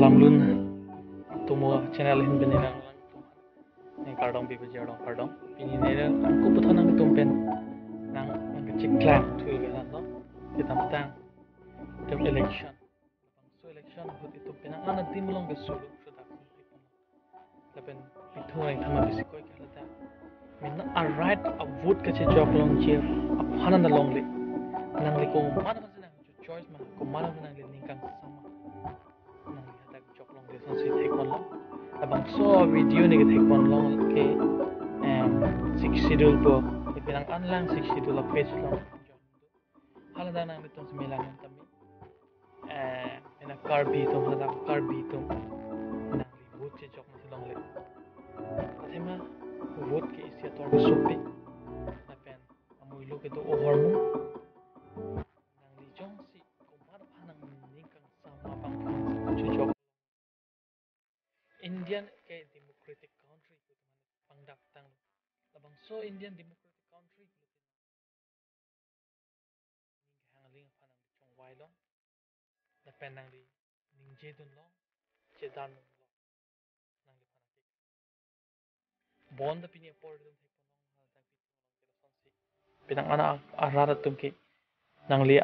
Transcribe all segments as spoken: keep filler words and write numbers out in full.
Lamlun atomo channel ahin pen nang lang tum. Nang kardom, bibajar dong kardom. Pini nang angko puthot nangtum pen nang nangkacheklang thu ke lang no. Kedamtang itum election. Bangso election ahut itum penang an adim along ke solo sudak. Lapen pithung rengthama bisi koi ke lata. Mena a right a vote kachejok longji aphan an longle. Nangli komat aphan si nang choice ma, komat aphan nangli ning kangsam ma, nangli hadak jok longle asonsi thekponlong. Labangso video neli thekponlong ke, em, Sixth Schedule po. Penang an lang Sixth Schedule a page along. Hala dak nanglitum si melang tame. Eh, ena Karbi atum, hala Karbi atum. Nangli vote chejok masi longle. Athema vote ke isi ator ke sopik. Lapen amuilo kedo ahormu. Nangli jongsi komat aphan nangning kangsam ma abang aphan chejok. Indian ke democratic country pu pangdak tanglo. Labangso Indian democratic country pu ning kehang aling aphan nangli chongvailong. Lapen nangli ningjedunlong, chedandunlong. Nangli aphan ake. Bonta pini apor itum thekponlong, ha, dak pithung along ke lasonsi. Penang an a-, arat atum ke nangli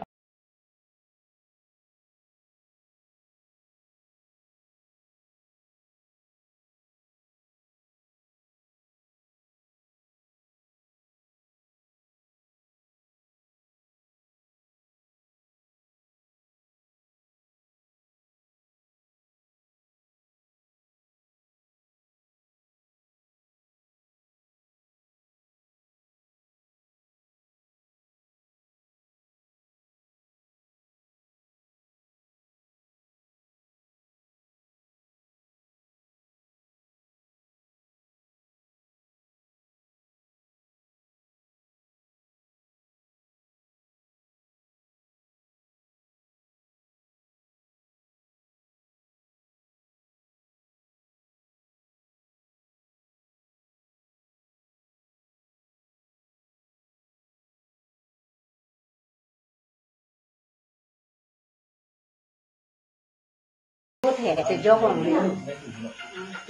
Vote he kachejok longle.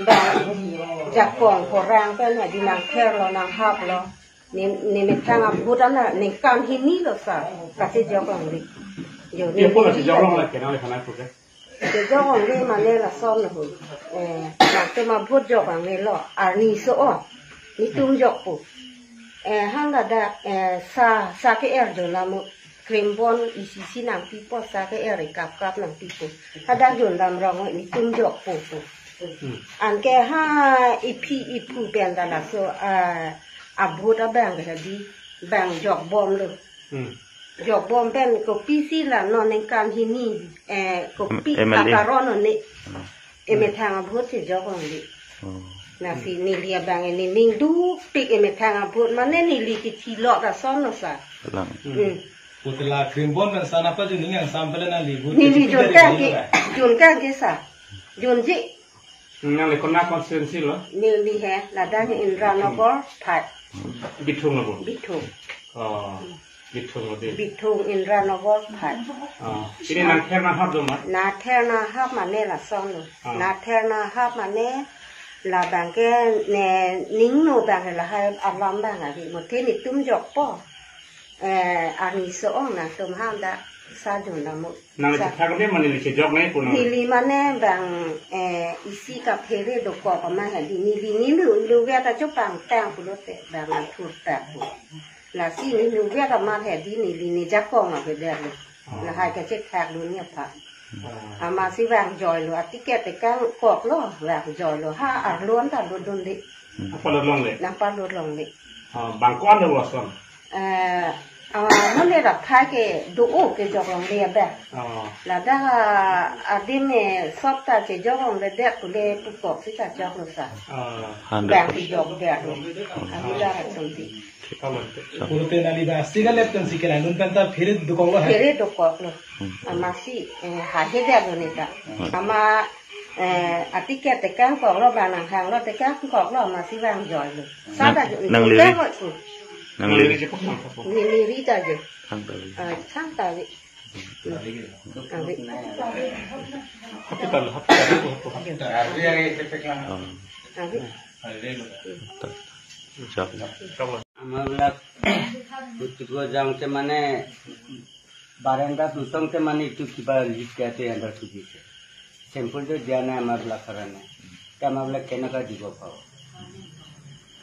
Ba jakong korang pen hadi nangtherlo nanghaplo. Ne, ne methang a-vote an ningkan hini lo sa kachejok longle. Jo ne. Ye pula chejok longle ke nang le khana phu ke. Chejok longle mane lason lo. Eh, nangtum a-vote jok longle lo. Arni so o. Netum jokpo. Eh, hang ladak, eh, sa, sa ke-er jun dam o. Krimbon isi isi nangpipo, sa ke-er ikap kap nangpipo. Hadak jun dam rong netum jokpo po. Hmm. Anke ha iphi iphu pen ta laso, ah, a-vote abang ke hadi bang jokbomlo. Hmm. Jokbom pen kopisi la non ningkan hini, eh, kopi M L A. Akaron non ne. Hmm. Emethang a-vote chejok longle. Oh. Lasi neli abang ini ning dukpik emethang a-vote mane neli kithilok ason lo sa. Lang. Hmm. Putla krimbon pen sana pa jun ning yang sampel nangli vote. Neli kechipidar jun kang ke, jun kang ke sa. Junji. Nangli kona constituency lo? Neli he, ladak Indiranagar five. Bithung lo bo? Bithung. Oh, Bithung lo de. Bithung Indiranagar five. Oh, pini nangther nanghap do ma? Nangther nanghap mane lason lo. Ah. Nangther nanghap mane labang ke ne ningno bang lahai alam bang agi mo te netum jokpo. Eh, arni so ong nangtum handa sa jun dam o. Nangli sa. Chethak de mane neli chejok nai punang. Neli mane bang, eh, isi kaphere dokok amat hadi neli nelu lu via ta chopangtang pulote bang an thurta pu. Lasi nelu via ta amat hadi neli ne jakong a beder lo. Oh. Lahai kachethak lo ni apha. Ah. Amatsi vangjoilo, aticket tekangkoklo, vangjoilo. Ha arlo an ta lutdunde. Hmm. Nangpa lut longle? Nangpa lut longle. Ah, bang ko-an do lason? Eh, ah, mane rat phai kedo o kejok longle abang. Oh. Ladak, ah, adim, eh, sop ta chejok longledet pule pukok sita joklo sa. Oh. Hundred percent. Bang kejok bang. Abilar atum ti. Puro te nangli ba siga lep kan si kelang dun pen ta phere dokoklo ha. Phere dokoklo. Hmm. Amatsi, eh, ha he dia lo ne ta. Hmm. Amat, eh, aticket tekangkoklo ba nanghanglo tekangkoklo amatsi vangjoilo. Sa ta nang, jo, nangli ri. Nangli ri. Neli ri ta jo. Thangta ri. Ah, thangta ri. Avi. Hospital, hospital, hospital. Avi. Chalo. আমাৰ বিলাক গুটিব যাওঁতে মানে বাৰাণ্ডাত উঠোঁতে মানে এইটো কিবা লিক দিয়াতে এণ্টাৰ খুজিছে। চেম্পলটো দিয়া নাই আমাৰ বিলাক কাৰণে। এতিয়া আমাৰ বিলাক কেনেকৈ দিব পাৰোঁ?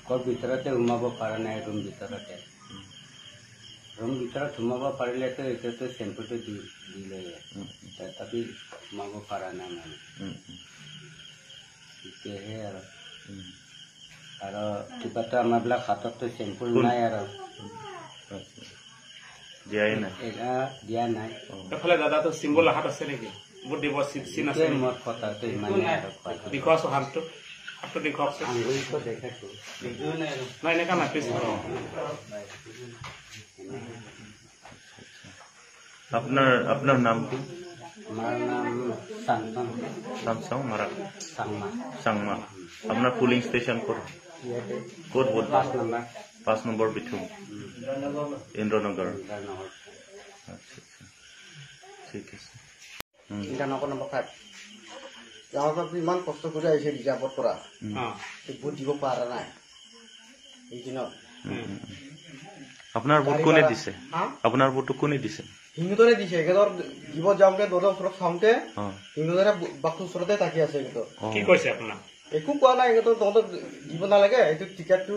ঘৰ ভিতৰতে সোমাব পৰা নাই, ৰুম ভিতৰতে। ৰুম ভিতৰত সোমাব পাৰিলেতো এতিয়াতো চেম্পলটো দি দিলে হয়। উম, উম। তথাপি সোমাব পৰা নাই মানে। উম, উম। তেতিয়াহে আৰু। উম। আৰু কিবা এটা আমাৰ বিলাক হাতততো চেম্পল কোন? নাই আৰু। আচ্ছা। দিয়াই নাই। এয়া দিয়া নাই। অ। এফালে দাদাটো চিম্বল হাত আছে নেকি? ভোট দিব চি-, চিন আছে এইটোৱে নেকি? মোৰ কথাটো ইমানেই আৰু কোৱা। দেখুৱাওক হাতটো। হাতটো দেখুৱাওকচোন। আঙুলিটো দেখাইছো। নাই, এনেকা নাই, প্লিজ। আপোনাৰ, আপোনাৰ নাম কি? আমাৰ নাম চাংমাই। চাংমাই মাৰাং। চাংমা। চাংমা। আপোনাৰ পুলিং ষ্টেচন ক'ত? ইয়াতে। ক'ত, ক'ত? পাঁচ নম্বৰ। পাঁচ নম্বৰ বিথু। উম। ইন্দ্ৰনগৰ। ইন্দ্ৰনগৰ। আচ্ছা, আচ্ছা। ঠিক আছে। উম। ইন্দ্ৰনগৰ নম্বৰ ফাইভ। গাঁৱৰ পৰা ইমান কষ্ট কৰি আহিছে ৰিজাৰ্ভৰ পৰা। উম। অ। এই ভোট দিব পৰা নাই। এই দিনত। উম, উম, উম। আপোনাৰ ভোট কোনে দিছে? হা? আপোনাৰ ভোটটো কোনে দিছে? সিহঁতৰে দিছে। সিহঁতৰ দিব যাওঁতে, দৰ্জাৰ ওচৰত চাওঁতে, অ। সিহঁতৰে বাকটোৰ ওচৰতে থাকি আছে সিহঁতৰ। অ। কি কৈছে আপোনাক? একো কোৱা নাই, সিহঁতৰ তহঁতক দিব নালাগে, এইটো টিকেটটো,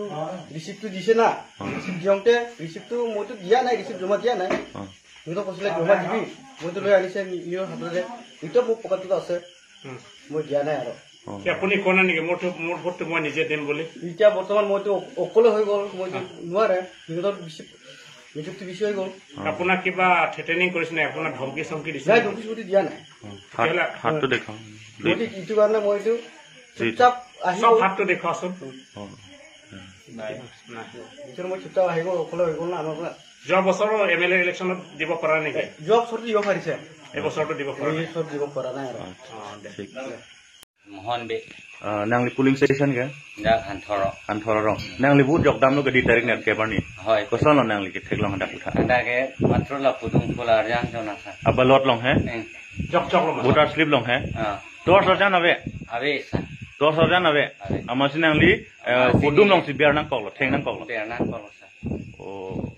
ৰিচিপ্টটো দিছে না। অ। ৰিচিপ্ট দিওঁতে, ৰিচিপ্টটো মইতো দিয়া নাই, ৰিচিপ্ট জমা দিয়া নাই। অ। সিহঁতক কৈছিলে জমা দিবি, মইতো লৈ আনিছে নি-, নিজৰ হাততে। এতিয়া মোৰ পকেটত আছে, উম। মই দিয়া নাই আৰু। অ। কি আপুনি কোৱা নাই নেকি, মোৰতো, মোৰ ভোটটো মই নিজে দিম বুলি? এতিয়া বৰ্তমান মইতো অ-, অকলে হৈ গ'ল, মইতো অ। নোৱাৰে, সিহঁতৰ বেছি, নিজৰটো বেছি হৈ গ'ল। অ। আপোনাক কিবা থ্ৰেটেনিং কৰিছে নাই, আপোনাক ধমকি চমকি দিছে নাই, নেকি? ধমকি চমকি দিয়া নাই। অ, হাত, তেতিয়াহ'লে হাতটো দেখাওক। মইতো এইটো কাৰণে মইতো চুপচাপ আহি চব গ'ল। হাতটো দেখুৱাচোন। অ। নাই। নাই। পিছত মই চুপচাপ আহি গ'ল, অকলে হৈ গ'ল না, আমাৰ পৰা। যোৱা বছৰৰ এম এল এ ইলেকশ্যনত দিব পৰা নেকি? যোৱা বছৰটো দিব পাৰিছে। এই বছৰটো দিব পৰা এই নাই? বছৰ দিব পৰা নাই আৰু। আচ্ছা, অ, দে। ঠিক। Mohon Bey. Ah, nangli polling station ke? Dak Hanthoro. Hanthoro rong. Nangli vote jokdamlo ke di tarik net ke barni? Hoi. Kosonlo nangli ketheklong hadak kutha? Hadak ke matro la pudung pula arjan jona sa. Aba lot long he? Eng. Jok jok long. Voter slip long he? Ah. Torch arjan ave? Ave sa. Torch arjan ave? Ave. Amatsi nangli, eh, Amatsi pudung ni- longsi ber nangkoklo, theng nangkoklo. Ber nangkoklo sa. Oh.